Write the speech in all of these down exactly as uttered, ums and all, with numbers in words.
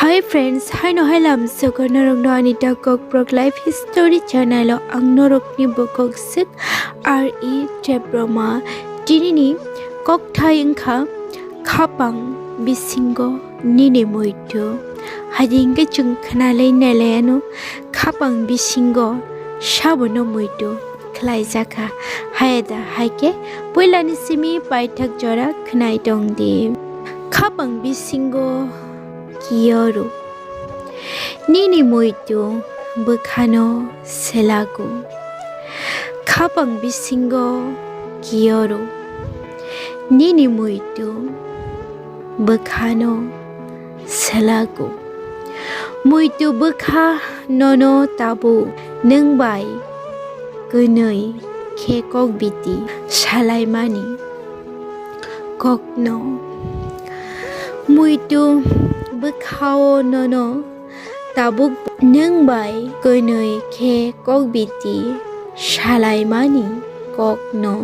Hi friends, haino hai lam soko norokno ani Takhuk Borok Life History channel o ang norokni bokok sik R E Debbarma. Tinini kokthai wngkha khapang bisingo nini muitu. Haidi hwnkhe chwng khwnalai nailaiano khapang bisingo sabono muitu khlaijakha. Hayada haikhe puilani simi paithak jora khwnai tongdi. Khapang bisingo kiyoru. Nini muitu bwkhano selago. Khapang bisingo kiyoru. Nini muitu bwkhano selago. Muitu bwkha nono tabuk nwng bai kwnwi khe kokbiti salaimani kokno. Muitu bwkhao nono tabuk nwng bai kwnwi khe kokbiti salaimani kokno.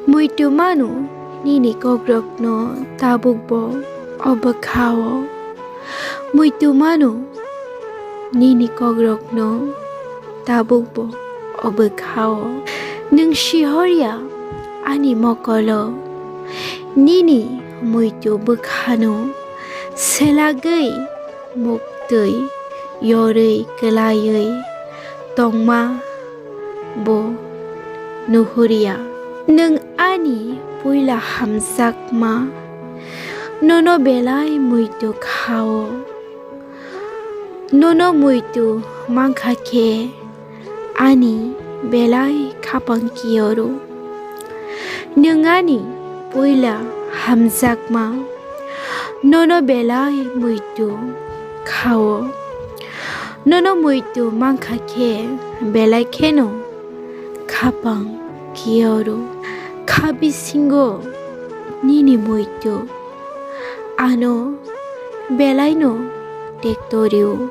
Muitu mano nini kokrokno tabukbo o bwkhao. Muitu mano nini kokrokno tabukbo o bwkhao. Nwng sihorya ani mokolo nini muitu bwkhano selagwi muktwi yorwi kwlaiwi tongma bo nuhurya. Nwng ani puila hamjakma nono belai muitu khao. Nono muitu mankha khe ani belai khapang kiyoru. Nwng ani puila hamjakma nono belai muitu khao. Nono muitu mankha khe belai kheno khapang kiyoru. Kha bisingo nini muitu ano belaino tektorio.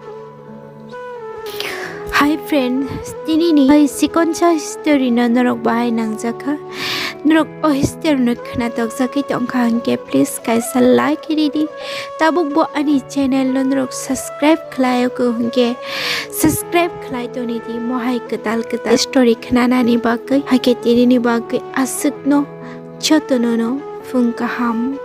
Hi friend, tinini hai sikonsa history no norok bahai nangjakha. Norok o history no khna tokjagwi tongkha hwnkhe please kaisa like ridi. Tabuk bo ani channel no norok subscribe khlai o hwnkhe subscribe khlai toni di, mohai kwtal kwtal story khnanani bagwi, haikhe tinini bagwi aswkno jotono no phung kaham.